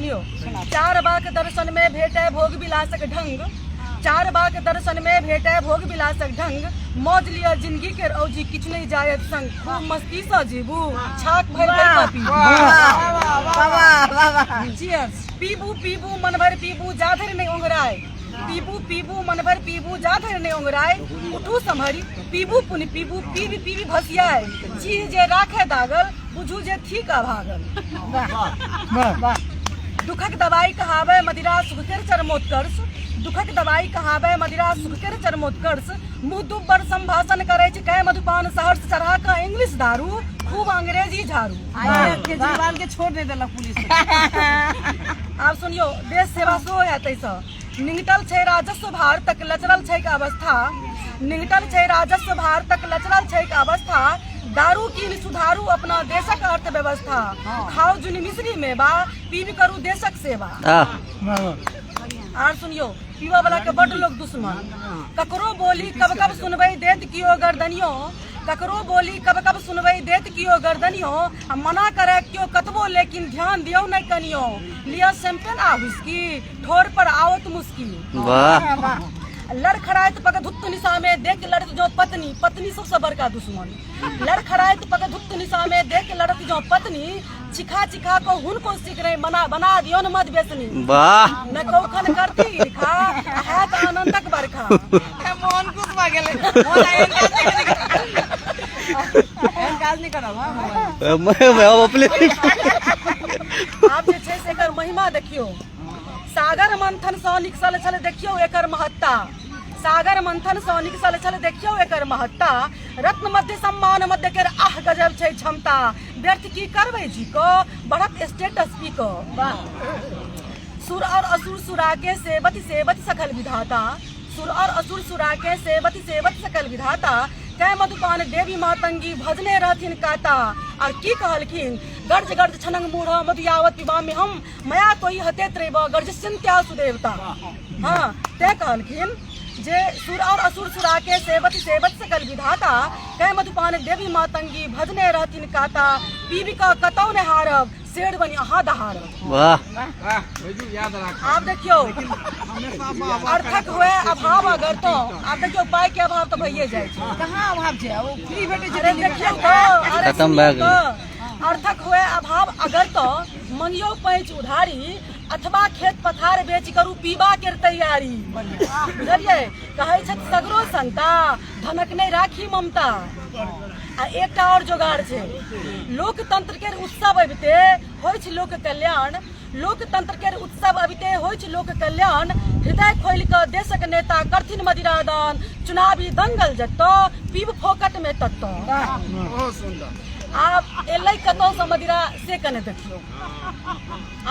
सुनियो। चार बाक दर्शन में भेटे भोग विलासक ढंग, चार बाक दर्शन में भेटे भोग विलासक ढंग, मौज लिअ जिंदगी के औजी किछु नहीं जायत संग, खूब मस्ती सँ जीबू छाक भरि भरि कऽ पीबू। चीयर्स। पीबू पीबू मन भरि पीबू जा धरि नहि ओंघराय, पीबू पीबू मन भरि पीबू जा धरि नहि ओंघराय, उठू सम्हरि पीबू पुनि पीबू पीबी पीबी भसियाय, चीह जे राखे दागल बुझू जे ठीक अभागल। दुखक दवाई कहाबै मदिरा सुख केर चरमोत्कर्ष, दुखक दवाई कहाबै मदिरा सुख केर चरमोत्कर्ष, मुँह दुब्बर संभाषण करै छै कै मधुपान सहर्ष, चढ़ा कऽ इंग्लिश दारू खूब अंग्रेजी झाड़ू। आइ केजरीवाल के छोड़ नहि देलक पुलिस। आब सुनियो, देश सेवा सेहो हैत एहिसँ। निंगटल छै राजस्व भार तक लचरल छैक अवस्था, निंगटल छै राजस्व भार तक लचरल छैक अवस्था, दारू कीन सुधारू अपना देशक अर्थव्यवस्था, खाओ जुनि मिश्री मेवा पीबि करू देशक सेवा। आर सुनियो, पीबऽ वाला के बड्ड लोग दुश्मन, ककरो बोली कब कब सुनबै देत कियो गर्दनियो, ककरो बोली कब कब सुनबै देत कियो गर्दनियो, आ मना करे कियो कतबो लेकिन ध्यान दियौ नहि कनियो, लिअ शैम्पेन आ हुस्की ठोर पर आओत मुस्की। वाह। लड़खड़ाइत पग धुत्त निशा में देख लड़त जो पत्नी, पत्नी सबसे बड़का दुश्मन, लड़खड़ाइत पग धुत्त निशा में देख लड़त जो पत्नी, चिखा चिखा को हुनको सीख रहे मना बना दियो न मद बेसनी। वाह। न कौखन करती ईर्खा हैत आनंदक बरखा। मोहन खुश भऽ गेलै। मोहन आइ एहन काज नहि करब। एहन काज नहि करब। हँ मैं अब अपने आब जे छै से एकर महिमा देखियौ। सागर मंथन सँ निकसल छल देखियौ एकर महत्ता, सागर मंथन सँ निकसल छल देखियौ एकर महत्ता, रत्न मध्य सम्मान मध्य केर आह गजब छै क्षमता, व्यर्थ की करबै जी क बढ़त स्टेटस पी क। सुर और असुर सुरा के सेवति सेवति सकल विधाता, सुर और असुर सुरा के सेवति सेवति सकल विधाता, कै मधुपान देवी मातंगी भजने रहथिन काता। और की कहलखिन, गर्ज गर्ज छनंग मूढ़ मधुयावत पिबामि हम मया तोहि हते त्रैव गर्जस्यन्त्या सुदेवता। हाँ, तैं कहलखिन जे सुर और असुर सुरा के सेवत सेवत सकल विधाता, कै मधुपान देवी मातंगी भजने रहथिन काता, पीबि कऽ कतौ ने हारब शेर बनि अहाँ दहारब। वाह। आब देखियौ अर्थक हुए अभाव अगर तो आब देखियौ पाई के अभाव तऽ भइए जाइ छै। कहाँ अभाव छै, ओ फ्री भेटै छै। अरे देखियौ तऽ, अरे खतम भए सुनियौ गेलै। तऽ, अर्थक हुए अभाव अगर तो मंगियौ पैंच उधारी अथवा खेत पथार बेच करू पीबा केर तैयारी। बुझलियै, कहै छथि सगरो संता धनक नहि राखी ममता। आ एकटा और जोगाड़ छै, लोकतंत्र केर उत्सव अबिते होइछ लोक कल्याण, लोकतंत्र केर उत्सव अबिते होइछ लोक कल्याण, हृदय खोलि कऽ देशक नेता करथिन मदिरा दान, चुनावी दंगल जतऽ पीब फोकट में ततऽ। आब एलै कतौसँ मदिरा से कने देखियौ।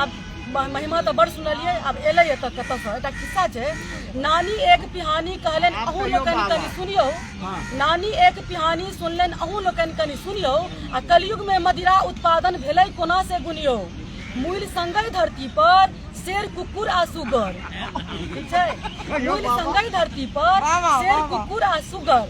आब महिमा तऽ बड़ सुनलियै, आब एलै एतऽ कतऽसँ। एकटा खिस्सा छै, नानी एक पिहानी कहलनि अहूँ लोकनि कनि सुनियौ, नानी एक पिहानी सुनलनि अहूँ लोकनि कनि सुनियौ, आ कलयुगमे मदिरा उत्पादन भेलै कोना से गुनियौ। मुइल संगहि धरती पर शेर कुकुर आ सुगर, ठीक छै, मुइल संगहि धरती पर शेर कुकुर आ सुगर,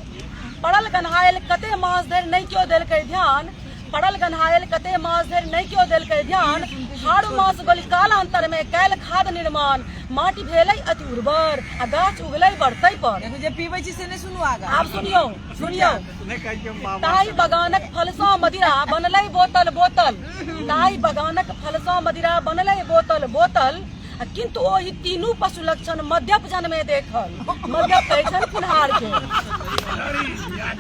पड़ल गन्हायल कते मास धरि नहि केओ देलकै ध्यान, पड़ल गन्हायल कते मास धरि नहि केओ देलकै ध्यान, हाड़ मास गलि कालांतर में कैल खाद निर्माण, माटि भेलै अति उर्वर आ गाछ उगलै बढ़तै पर। देखू जे पीबै छी से नहि सुनू आगा। आब सुनियौ सुनियौ, ताहि बगानक फलसँ मदिरा बनलै बोतल बोतल, ताहि बगानक फलसँ मदिरा बनलै बोतल बोतल, आ किन्तु ओहि तीनू पशु लक्षण मद्यप जन में देखल, मद्यप कहै छनि फिनहार के।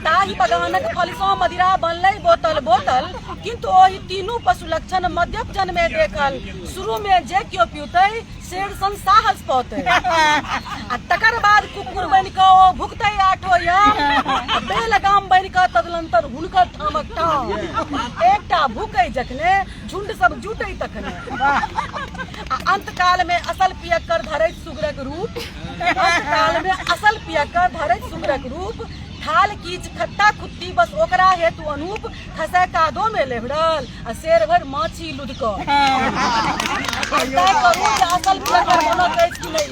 ताहि बगानक फलसँ मदिरा बनलै बोतल बोतल, किन्तु ओहि तीनू पशु लक्षण मद्यप जन में देखल, शुरू में जे केओ पीतै शेर सन साहस पौतै, आ तकर बाद कुकुर बनि कऽ ओ भुकतै आठो याम, आ बेलगाम बनि कऽ तदनंतर हुनकर ठामक ठाम। एकटा भूकै जखने झुंड सब जुटै तखने, आ अंतकाल में असल पियक्कर धरैत सुगरक रूप, अंतकाल में असल पियक्कर धरैत सुगरक रूप, थाल कीच खत्ता खुत्ती बस ओकरा हेतु अनूप, खसै कादो में लेभरल आ शेर भरि माछी लुधकल। तय करू जे असल पियक्कर बनत अछि कि नहि।